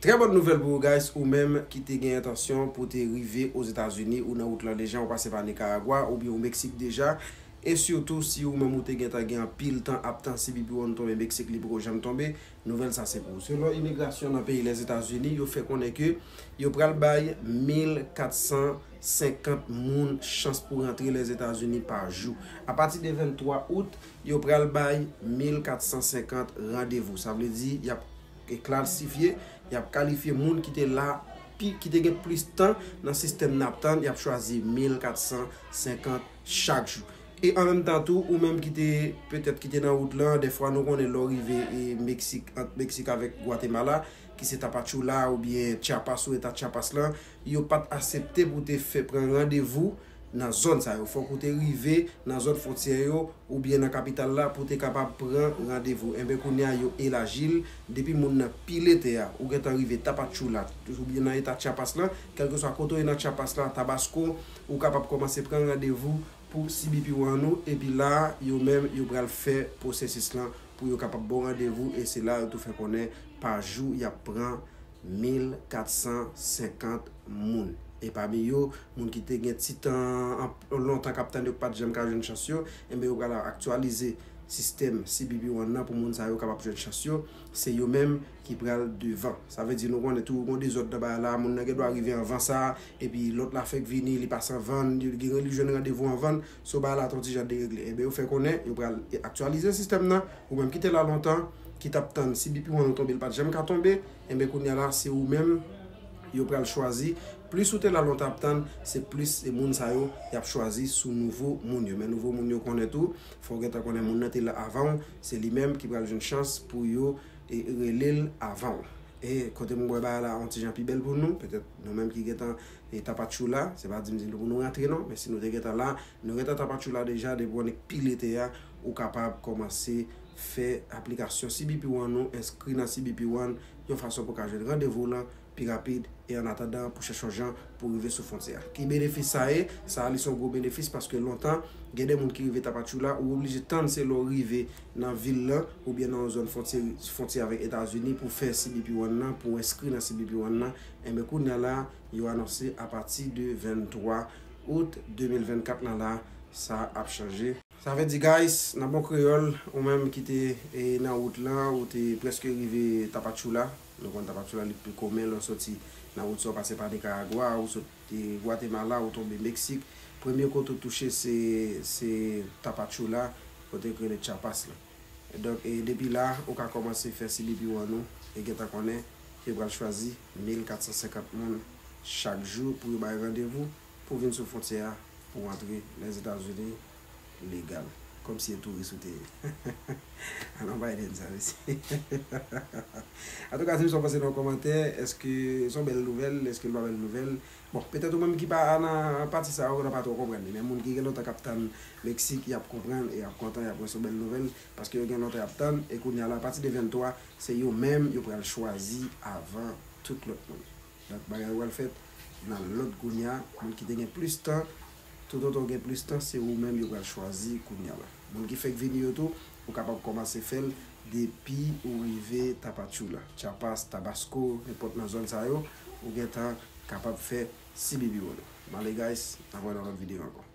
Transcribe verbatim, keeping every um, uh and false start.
Trè bòn nouvèl pou ou, guys, ou menm ki te gen entansyon pou te rive Ozetazini, ou nan wout lan deja, ou pase pa Nikaragwa oubyen ou Meksik deja. E sitou si ou menm ou te gentan gen anpil tan ap tann C B P One tonbe Meksik, li poko janm tonbe, nouvèl sa se pou ou. Selon imigrasyon nan peyi Lèzetazini, yo fè konnen ke yo pral bay mil kat san senkant moun chans pou rantre Lèzetazini pa jou. Apati de venntwa out, yo pral bay mil kat san senkant randevou. Sa vle di, y ap e klasifye, y ap kalifye moun ki te la, pi, ki te gen plis tan nan sistèm n ap tann, y ap chwazi mil kat san senkant chak jou. E an menm tan tou, ou menm ki te, petèt ki te nan wout lan, dèfwa nou konnen lè w rive e Meksik, ant Meksik avèk Gwatemala, ki se Tapachula oubyen Chiapas ou eta Chiapas lan, yo pa t aksepte pou te fè pran randevou nan zòn sa yo. Fòk ou te rive nan zòn fwontyè yo oubyen nan kapital la pou te kapab pran randevou. Enben, kounye a, yo elaji l. Depi moun nan pile tè a, ou gentan rive Tapachula oubyen nan eta Chiapas lan, kèlkeswa kote w ye nan Chiapas lan, Tabasco, ou kapab kòmanse pran randevou pou C B P One ou. Epi la, yo menm, yo pral fè pwosesis lan pou yo kapab ba w randevou, e se la yo tou fè konnen pa jou y ap pran mil kat san senkant moun. E pami yo, moun ki te gen ti tan, an, lontan k ap tann yo, k pa t janm ka jwenn chans yo, enben, yo pral aktyalize sistèm C B P One nan pou moun sa yo kapab jwenn chans yo. Se yo menm ki pral devan. Sa vle di, nou konnen tou, gon dezòd nan bagay la, moun nan gen dwa rive anvan sa, epi lòt la fèk vini, li pase anvan, li gen, li jwenn randevou anvan, so bagay la t on ti jan deregle. Enben, yo fè konnen, yo pral aktyalize sistèm nan, ou menm ki te la lontan, ki t ap tann C B P One ou tonbe, li pa t janm ka tonbe, enben, kounye a la, se ou menm yo pral chwazi. Plis ou te la lontan ap tann, se plis se moun sa yo y ap chwazi sou nouvo moun yo. Men nouvo moun yo konnen tou, fò w gentan konnen moun nan te la avan w, se li menm ki pral jwenn chans pou yo, e, rele l avan w. E kote m wè bagay la on ti jan pi bèl pou nou, petèt nou menm ki gentan, e, Tapachula, se pa di m di nou pou nou rantre non, men si nou te gentan la, nou gentan Tapachula deja, depi w annik pile tè a, ou kapab kòmanse fè aplikasyon C B P One ou, enskri nan C B P One, yon fason pou w ka jwenn randevou w lan pi rapid, e an atandan pou chèche yon jan pou rive sou fwontyè a. Ki benefis sa ye? Sa a, li se yon gwo benefis paske lontan, gen de moun ki rive Tapachula, ou oblije tann se lè w rive nan vil lan, oubyen nan yon zòn fwontyè, fwontyè avèk Etazini pou fè C B P One nan, pou w enskri nan C B P One nan. Enben, kounye a la, yo anonse apati de venntwa out de mil vennkat lan la, sa ap chanje. Sa vle di, guys, nan bon kreyòl, ou menm ki te, e, nan wout lan, ou te prèske rive Tapachula. Nou konn Tapachula li pi komen lè w soti nan wout sa, w pase pa Nikaragwa, ou soti Gwatemala, ou tonbe Meksik. Premye kote ou touche se, se Tapachula, kote yo rele Chiapas lan. Donk, e, depi la, ou ka kòmanse fè C B P One ou, e gentan konnen, yo pral chwazi mil kat san senkant moun chak jou pou yo bay randevou pou vin sou fwontyè a pou antre Lèzetazini legal. Kòmsi e touris ou te ye. Alon Biden sa, mesye. Antouka, di m sa w panse nan kòmantè. Èske se yon bèl nouvèl? Èske l pa bèl nouvèl? Bon, petèt ou menm ki pa nan pati sa a, ou nan pa twò konprann li. Men moun ki gen lontan k ap tann Meksik, y ap konprann e y ap kontan, y ap wè se yon bèl nouvèl, paske yo gen lontan y ap tann, e kounye a la, apati de venntwa, se yo menm yo pral chwazi avan tout lòt moun. Donk, bagay yo pral fèt nan lòd kounye a, moun ki te gen plis tan, toutotan w gen plis tan, se ou menm yo pral chwazi kounye a la. Moun ki fèk vini yo tou, ou kapab kòmanse fè l depi ou rive Tapachula, Chiapas, Tabasco, nenpòt nan zòn sa yo, ou gentan kapab fè C B P One ou. M ale, guys, n ap wè nan lòt videyo ankò.